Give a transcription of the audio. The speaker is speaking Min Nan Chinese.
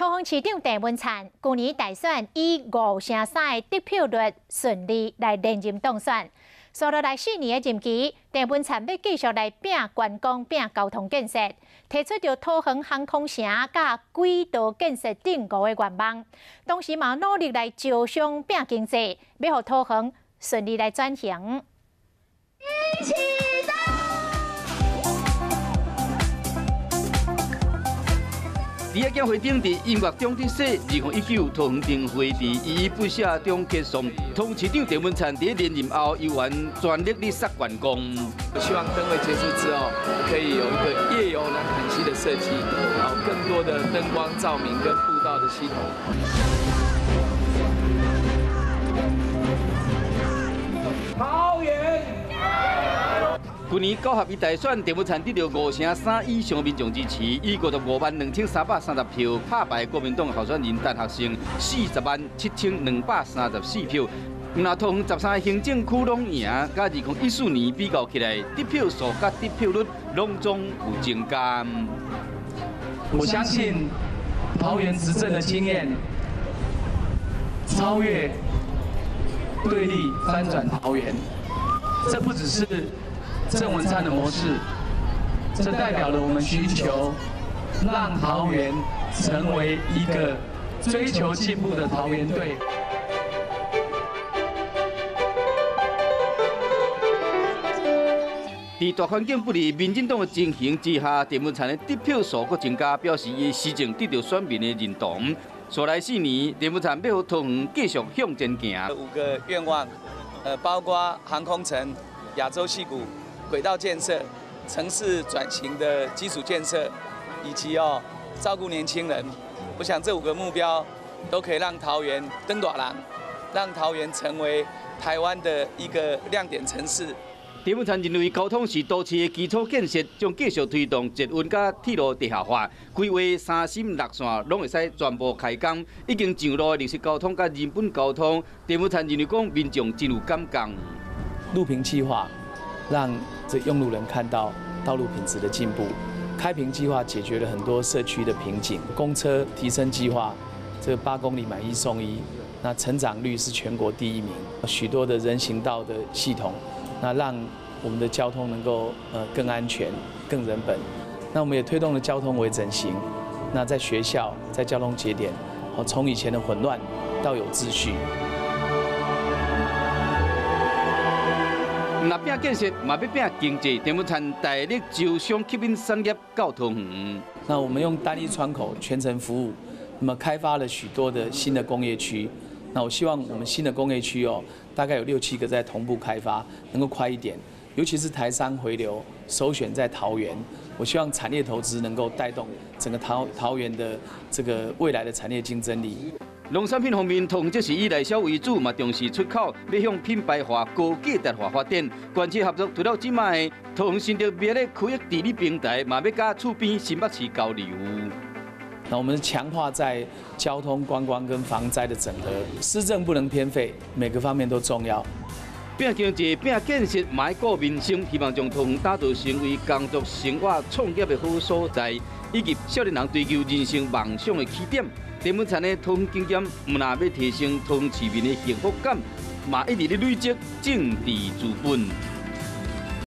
桃園市長鄭文燦舊年大選以5成3的得票率順利來連任當選。紲落來4年的任期，鄭文燦欲繼續來拚觀光、拚交通建設，提出著桃園航空城佮軌道建設等五個願望。同時嘛努力來招商拚經濟，欲予桃園順利來轉型。一起佇仔檢會頂佇音樂中得說，2019桃園燈會佇依依不捨中結束。桃園市長鄭文燦佇連任後，猶原全力咧殺觀光。希望燈會結束之後，可以有一個夜遊南崁溪的設計，然後更多的燈光照明跟步道的系統。桃園。去年九合一大選，鄭文燦得到5成3以上民眾支持，以552,330票拍敗國民黨候選人陳學聖407,234票。若桃園13個行政區攏贏，佮2014年比較起來，得票數佮得票率攏總有增加。我相信桃園執政的經驗，超越對立，翻轉桃園，這不只是鄭文燦的模式，這代表了我們尋求讓桃園成為一個追求進步的桃園隊。佇大環境不利、民進黨的情形之下，鄭文燦的得票數閣增加，表示伊施政得到選民的認同。紲來4年，鄭文燦欲予桃園繼續向前行。五個願望，包括航空城、亞洲矽谷、軌道建設、城市轉型的基礎建設，以及照顧年輕人。我想這五個目標都可以讓桃園轉大人，讓桃園成為台灣的一個亮點城市。鄭文燦認為交通是都市的基礎建設，將繼續推動捷運佮鐵路地下化，規劃三心六線攏會使全部開工。已經上路的綠色交通佮人本交通，鄭文燦認為講民眾真有感覺。路平計劃讓這用路人看到道路品質的進步，開平計劃解決了很多社區的瓶頸，公車提升計劃，這個8公里買一送一，那成長率是全國第一名，許多的人行道的系統，那讓我們的交通能夠更安全、更人本。那我們也推動了交通微整形，那在學校、在交通節點，從以前的混亂到有秩序。若拚建設，嘛欲拚經濟。鄭文燦大力招商吸引產業到桃園。那我們用單一窗口全程服務，那麼開發了許多的新的工業區。那我希望我們新的工業區大概有6、7個在同步開發，能夠快一點。尤其是台商回流，首選在桃園。我希望產業投資能夠帶動整個桃園的這個未來的產業競爭力。農產品方面，桃園則是以內銷為主，嘛重視出口，欲向品牌化、高價值化發展。關切合作除了這擺的桃園新竹別的區域治理平台，嘛欲佮厝邊新北市交流。那我們強化在交通、觀光跟防災的整合，施政不能偏廢，每個方面都重要。拚經濟、拚建設，嘛愛顧民生，希望將桃園打造成為工作、生活、創業的好所在，以及少年人追求人生夢想的起點。鄭文燦的桃園經驗，毋但欲提升桃園市民的幸福感，嘛一直咧累積政治資本。